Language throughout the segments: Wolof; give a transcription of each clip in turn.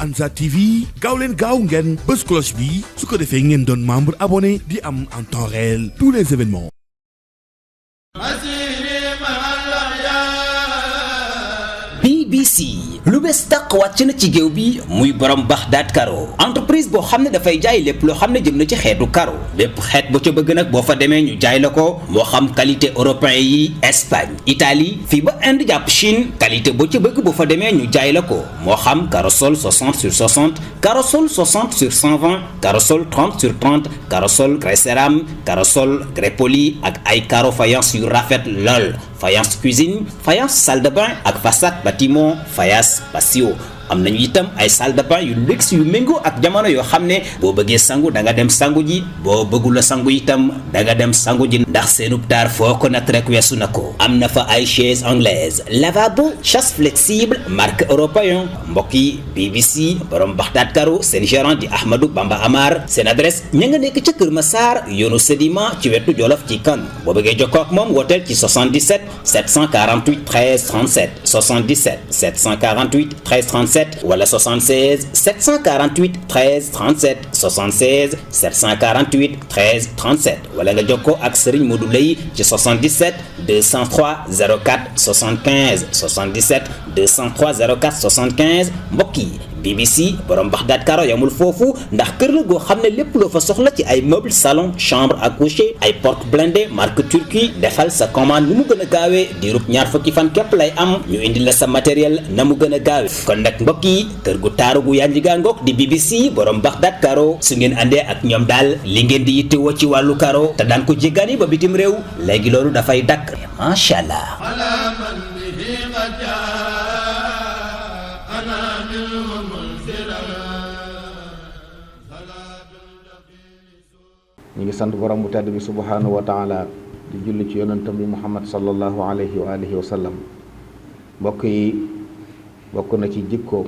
Ansar TV gaaw leen gaaw ngeen bës cloche bi su ko defee ngeen doon membre abonné di am en temps réel tous les événements. BBC lu bees tàq wàcc na ci géew bi muy borom Baghdad Caro entreprise boo xam ne dafay jaay lépp loo xam ne jëm na ci xeetu caro lépp xeet boo ca bëgg nag boo fa demee ñu jaay la ko moo xam qualité européen yi Espagne Italie fii ba Inde jàpp Chine qualité boo ca bëgg boo fa demee ñu jaay la ko moo xam Carosol 60/60 Carosol 60/120 Carosol 30/30 Carosol grès cérame Carosol grès poli ak ay caro faïence yu rafet lool faïence cuisine faïence salle de bain ak façade bâtiment faïence patio am nañu itam ay salle de bain yu luxe yu méngoo ak jamono yoo xam ne boo bëggee sangu da nga dem sangu ji boo bëggula sangu itam da nga dem sangu ji ndax seenub taar foo ko natt rek weesu na ko am na fa ay chaise anglaise lavabo chasse flexible marque européen mbokk yi BBC borom Baghdad Caro seen gérant di Ahmadou Bamba Amar seen adresse ña nga nekk ca Kër Massar yoonu Sédiment ci wetu Jolof ci kan boo bëggee jokkoo ak moom wooteel ci 77 748 13 37 77 748 13 37 wala 76 748 13 37 76 748 13 37 wala nga jokkoo ak Serigne Modou Lay ci 77 203 04 75 77 203 04 75 mbokk yi BBC borom Baghdad Caro yamul foofu ndax kër la goo xam ne lépp loo fa soxla ci ay meuble salon chambre à coucher ay porte blindée marque turquie defal sa commande nu mu gën a gaawee diirub ñaar fukki fan képp lay am ñu indi la sa matériel na mu gën a gaawee kon nag mbokk yi kër gu taaru gu yanji gaa ngoog di BBC borom Baghdad Caro su ngeen àndee ak ñoom daal li ngeen di yittewoo ci wàllu caro te daan ko jéggaani ba bitim réew léegi loolu dafay dakk macha allah. ñu ngi sant borom bu tedd bi subhanahu wa taala di julli ci yonentam bi Muhammad sallallahu alayhi wa alihi wa sallam mbokk yi bokk na ci jikko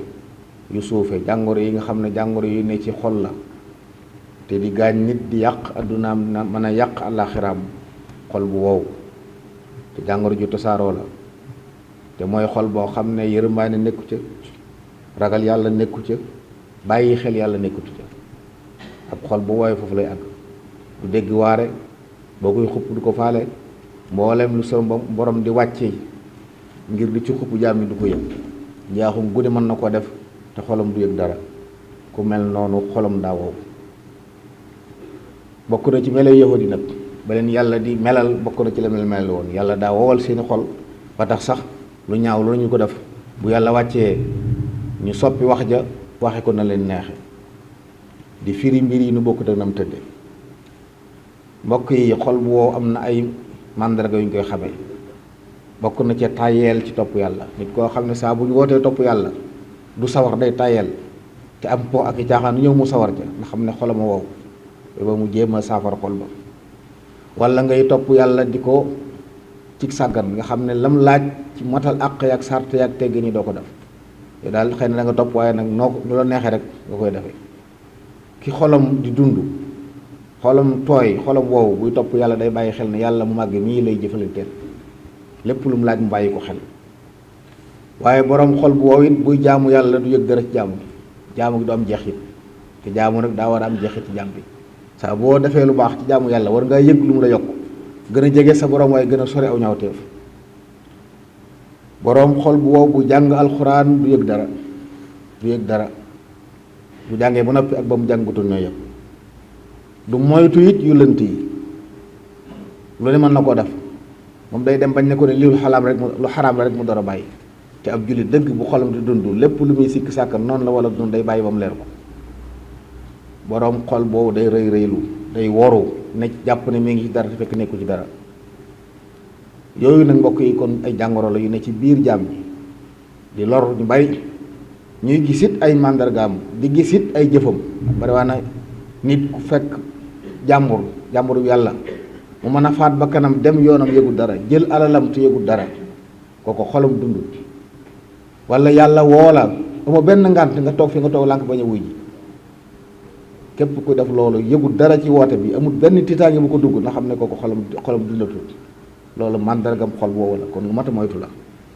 yu suufe jàngoro yi nga xam ne jàngoro yu ne ci xol la te di gaañ nit di yàq addunaam mën a yàq àllaaxiraam xol bu wow te jàngoro ju tasaaroo la te mooy xol boo xam ne yërmaane nekku ca ragal yàlla nekku ca bàyyi xel yàlla nekkutu ca ab xol bu woowe foofu lay àgg du dégg waare boo koy xupp du ko faale mboolem lu sa borom di wàcce ngir di ci xupp jaam yi du ko yëg njaaxum guddi mën na ko def te xolam du yëg dara ku mel noonu xolam daa wow bokk na ci melo yahudi nag ba leen yàlla di melal bokk na ci la mel woon yàlla daa wowal seeni xol ba tax sax lu ñaaw lu ñu ko def bu yàlla wàccee ñu soppi wax ja waxe ko na leen neexe di firi mbir yi nu bokkut ak nam tëdde mbokk yi xol bu wow am na ay màndarga yu ñu koy xamee bokk na ci tàyyeel ci topp yàlla nit koo xam ne saa bu ñu wootee topp yàlla du sawar day tàyyeel te am po ak i caaxaan ñëw mu sawar ja nga xam ne xolam a wow ba mu jéem a saafara xol ba wala ngay topp yàlla di ko ci sàggan nga xam ne lam laaj ci matal àq yaak sart yaak teggi ni doo ko def yow daal xëy na da nga topp waaye nag noo ko lu la neexee rek nga koy defee ki xolam di dund xolam tooy xolam wow buy topp yàlla day bàyyi xel ne yàlla mu màgg mii lay jëfalanteel lépp lu mu laaj mu bàyyi ko xel waaye borom xol bu wow it buy jaamu yàlla du yëg dara ci jaamu gi du am jeexit te jaamu nag daa war a am jeexit ci jaam bi saa boo defee lu baax ci jaamu yàlla war ngaa yëg lu mu la yokk gën a jege sa borom waaye gën a sore aw ñaawteef borom xol bu wow bu jàng alxuraan du yëg dara bu jàngee ba noppi ak ba mu jàngutul ñooy yëpp du moytu it yu lënt yi lu ne mën na koo def moom day dem bañ ne ko ne lii lu xaraam la rek mu door a bàyyi te ab jullit dëgg bu xolam di dund lépp lu muy sikk sàkk noonu la wala dund day bàyyi ba mu leer ko boroom xol boobu day rëy rëylu day woru ne jàpp ne mi ngi ci dara te fekk nekku ci dara yooyu nag mbokk yi kon ay jàngoro la yu ne ci biir jaam ñi di lor ñu bari ñuy gisit ay màndargaam di gisit ay jëfam bari waa na nit ku fekk jàmbur yàlla mu mën a faat ba kanam dem yoonam yëgul dara jël alalam te yëgul dara kooku xolam dundul wala yàlla woola amoo benn ngànt nga toog fi nga toog lànk bañ a wuy ji képp ku def loolu yëgul dara ci woote bi amul benn tiitaange bu ko dugg na xam ne kooku xolam dundatul loolu màndargam xol boobu la kon lu mat a moytu la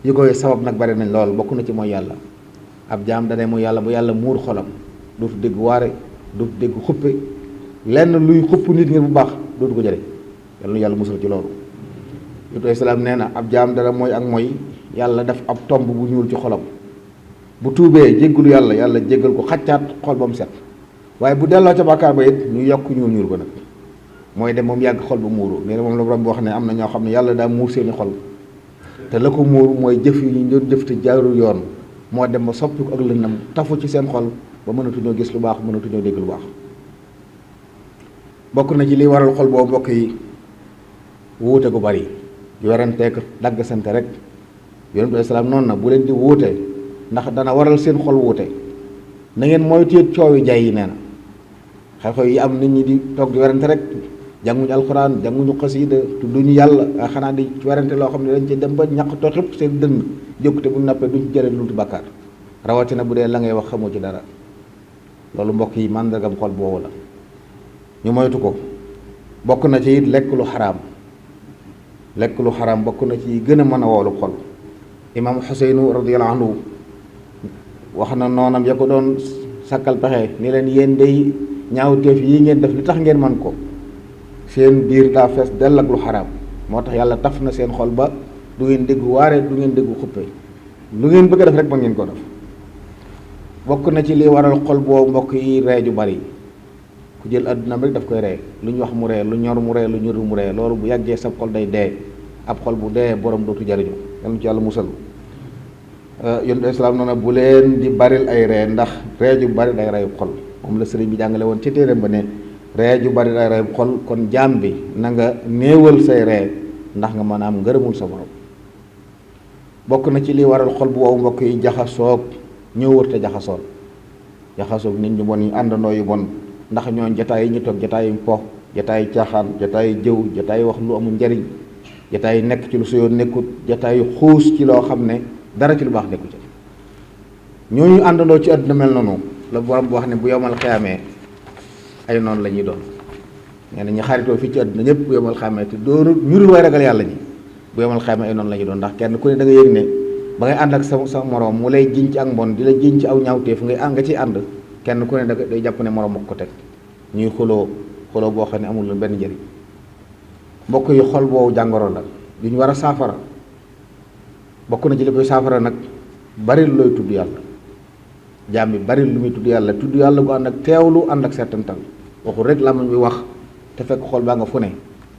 yi koy sabab nag bari nañ lool bokk na ci mooy yàlla ab jaam dane mu yàlla bu yàlla muur xolam dootu dégg waare dootu dégg xuppe lenn luy xupp nit ngir bu baax dootu ko jëre yàlla nu yàlla musal ci loolu yutu islaam nee na ab jaam dara mooy ak mooy yàlla def ab tomb bu ñuul ci xolam bu tuubee jéggalu yàlla yàlla jéggal ko xaccaat xol ba mu set waaye bu delloo ca bàkkaar ba it ñu yokk ñuul ko nag mooy dem moom yàgg xol ba muuru nee na moom la borom bi wax ne am na ñoo xam ne yàlla daa muur seeni xol te la ko muur mooy jëf yi ñu doon jëf te jaarul yoon moo dem ba soppi ko ak lëndam tafu ci seen xol ba mënatuñoo gis lu baax mënatuñoo dégg lu baax bokk na ci li waral xol boobu mbokk yi wuute gu bari yorenteek dagg sante rek yonent bi salaam noonu na bu leen di wuute ndax dana waral seen xol wuute na ngeen moytu coowi jay yi nee na xew-xew yi am nit ñi di toog di werante rek jànguñu alxuraan jànguñu xasiida tudduñu yàlla xanaa di werante loo xam ne dañ ci dem ba ñàq too xëpp seen dënn jóg te bu nappee duñ ci jëlee lu dul bàkkaar rawatina bu dee la ngay wax xamoo ci dara loolu mbokk yi màndargam xol boobu la ñu moytu ko bokk na ci it lekk lu xaraam bokk na ci gën a mën a woolu xol imaam Xuseynu radiyallahu anhu wax na noonam ya ko doon sàkkal pexe ni leen yéen day ñaawteef yi ngeen def li tax ngeen man ko seen biir daa fees dell ak lu xaraam moo tax yàlla taf na seen xol ba du ngeen déggu waare du ngeen déggu xuppe lu ngeen bëgg a def rek ba ngeen ko def bokk na ci li waral xol boobu mbokk yi ree ju bari ku jël àdduna rek daf koy ree lu ñu wax mu ree lu ñor mu ree lu ñorul mu ree loolu bu yàggee sab xol day dee ab xol bu dee borom dootu jariñu yàlla ci yàlla musal yonent islaam noonu bu leen di baril ay ree ndax ree ju bari day reyu xol moom la sëriñ bi jàngale woon ci téeréem ba ne ree ju bari day reyu xol kon jaam bi na nga néewal say ree ndax nga mën a am ngërëmul sa borom bokk na ci li waral xol bu wow mbokk yi jaxasoog ñëw wër te jaxasoog nit ñu bon yi àndandoo yu bon ndax ñoon jataay yi ñu toog jataay yu po jataay yu caaxaan jataay yu jëw jataay yu wax lu amul njariñ jataay yu nekk ci lu suyoo nekkut jataay yu xuus ci loo xam ne dara ci lu baax nekku ci ñooñu àndandoo ci àdduna mel noonu la borom bu wax ne bu yomal xiyaamee ay noonu la ñuy doon nee na ñu xaritoo fii ci àdduna ñëpp bu yomal xiyaamee te doonu ñu dul way ragal yàlla ñi bu yomal xiyaamee ay noonu la ñuy doon ndax kenn ku ne da nga yëg ne ba ngay ànd ak sa moroom mu lay jiñ ci ak mbon di la jiñ ci aw ñaawteef nga ciy ànd kenn ku ne da day jàpp ne moroom ak ko teg ñuy xuloo boo xam ne amul benn njëriñ mbokk yi xol boobu jàngoro la du ñu war a saafara bokk na ci li koy saafara nag bari looy tudd yàlla jaam bi bari lu muy tudd yàlla gu ànd ak teewlu ànd ak settantal waxul rek làmmiñ bi wax te fekk xol baa nga fu ne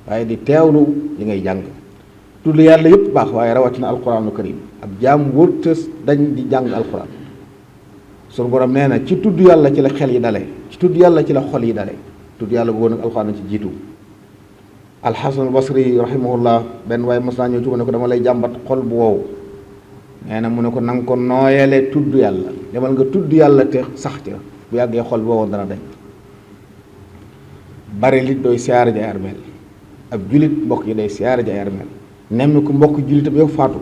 waaye di teewlu li ngay jàng tudd yàlla yëpp baax waaye rawatina alquraanu karim ab jaam wërtës dañ di jàng alquran sunu borom nee na ci tudd yàlla ci la xel yi dale ci tudd yàlla ci la xol yi dale tudd yàlla boobu nag alquran ci jiitu alxasan albasri rahimahullah benn waaye mos naa ñëw ci mu ne ko dama lay jàmbat xol bu wow nee na mu ne ko na nga ko nooyale tudd yàlla demal nga tudd yàlla te sax ca bu yàggee xol bu wow dana dañ bari lit dooy siyaare ji ay armeel ab julit mbokk yi day siyaare ji ay armeel nemmi ku mbokk julitam yow faatu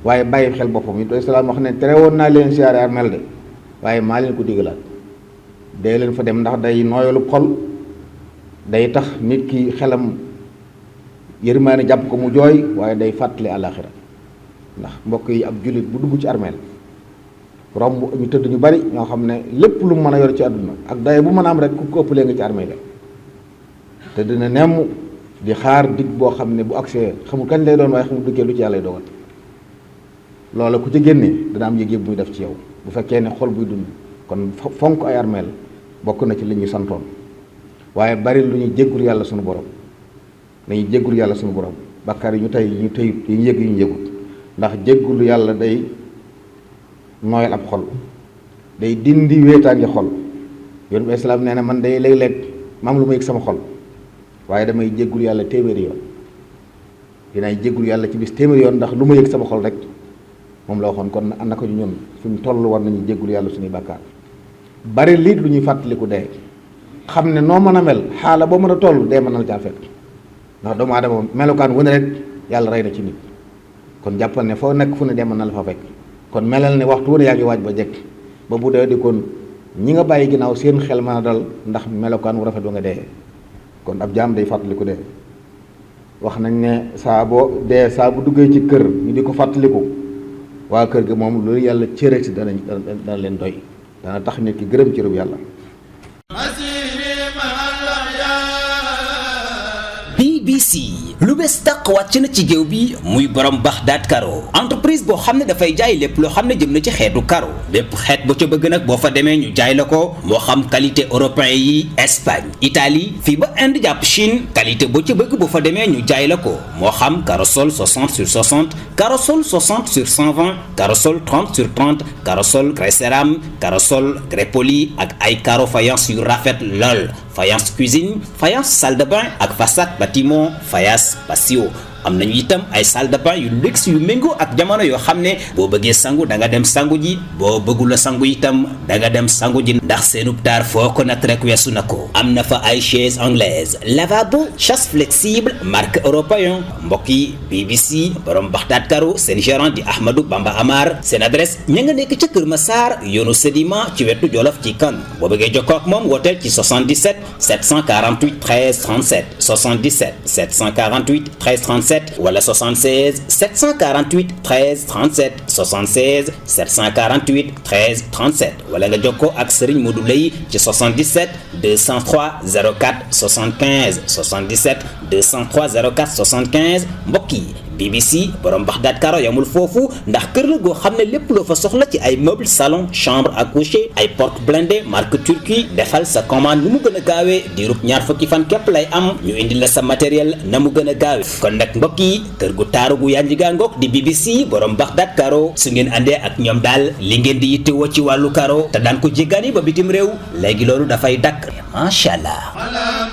waaye bàyyi xel boppam yi doy salaam wax ne tere woon naa leen siyaare armeel de waaye maa leen ko digalaat dee leen fa dem ndax day nooyalu xol day tax nit ki xelam yërmaane jàpp ko mu jooy waaye day fàttali àllaaxira ndax mbokk yi ab jullit bu dugg ci armeel romb ñu tëdd ñu bari ñoo xam ne lépp lu mu mën a yor ci àdduna ak daye bu mën a am rek ku ko ëppalee nga ci armeel la te dina nemm di xaar dig boo xam ne bu agsee xamul kañ lay doon waaye xamul duggee lu ci yàlla dogal loola ku ci génnee dana am yëg-yëg muy def ci yow bu fekkee ne xol buy dund kon fonk ay armeel bokk na ci li ñu santoon waaye bari lu ñuy jéggul yàlla sunu borom dañuy jéggul yàlla sunu borom bàkkaar yi ñu tey ñu tëyut yi ñu yëg yu ñu yëgut ndax jéggulu yàlla day nooyal ab xol day dindi wéetaange xol yoon bi islaam nee na man day léeg-léeg maam lu ma yëg sama xol waaye damay jéggul yàlla téeméeri yoon dinaay jéggul yàlla ci bis téeméeri yoon ndax lu ma yëg sama xol rek moom la waxoon kon ànd ko ñun fi mu toll war nañu jéggul yàlla suñuy bàkkaar bari liit lu ñuy fàttaliku dee xam ne noo mën a mel xaala boo mën a toll dee mën na la caa fekk ndax doomu aadama melukaan wu ne rek yàlla rey na ci nit kon jàppal ne foo nekk fu ne dee mën na la fa fekk kon melal ne waxtu wu ne yaa ngi waaj ba jekk ba bu dee di kon ñi nga bàyyi ginnaaw seen xel mën a dal ndax melokaan wu rafet ba nga dee kon ab jaam day fàttaliku dee wax nañ ne saa bu duggee ci kër ñu di ko fàttaliku waa kër gi moom loolu yàlla cërati dana leen doy dana tax nit ki gërëm cërub yàlla. BBC lu bees tàq wàcc na ci géew bi muy borom Baxdaat Karo entreprise boo xam ne dafay jaay lépp loo xam ne jëm na ci xeetu karo bépp xeet boo ca bëgg nag boo fa demee ñu jaay la ko moo xam qualité européen yi Espagne Italie fii ba Inde jàpp Chine qualité boo ca bëgg boo fa demee ñu jaay la ko moo xam Carosol 60/60 Carosol 60/120 Carosol 30/30 Carosol grès cérame Carosol grès poli ak ay caro faïence yu rafet lool faïence cuisine faïence salle de bain ak façade bâtiment faïence patio am nañu itam ay salle de bain yu luxe yu méngoo ak jamono yoo xam ne boo bëggee sangu da nga dem sangu ji boo bëggula sangu itam da nga dem sangu ji ndax seenub taar foo ko nat rek weesu na ko am na fa ay chaise anglaise lavabo chasse flexible marque européen mbokk yi BBC borom Baxdaat Karo seen gérant di Ahmadou Bamba Amar seen adresse ña nga nekk ca Kër Massar yoonu Sédiment ci wetu Jolof ci kan boo bëggee jokkoo ak moom wooteel ci 77 748 13 37 77 748 13 37 wala 76 748 13 37 76 748 13 37 wala nga jokkoo ak Serigne Modou Lay ci 77 203 04 75 77 203 04 75 mbokk yi BBC borom Baxdaat Karo yamul foofu ndax kër la goo xam ne lépp loo fa soxla ci ay meubles salon chambre à coucher ay porte blindée marque turquie defal sa commande nu mu gën a gaawee diirub ñaar fukki fan képp lay am ñu indi la sa matériel na mu gën a gaawee kon nag mbokk yi kër gu taaru gu yanji gaa ngoog di BBC borom Baxdaat Karo su ngeen àndee ak ñoom daal li ngeen di yittewoo ci wàllu karo te daan ko jéggaani ba bitim réew léegi loolu dafay dakk macha allah.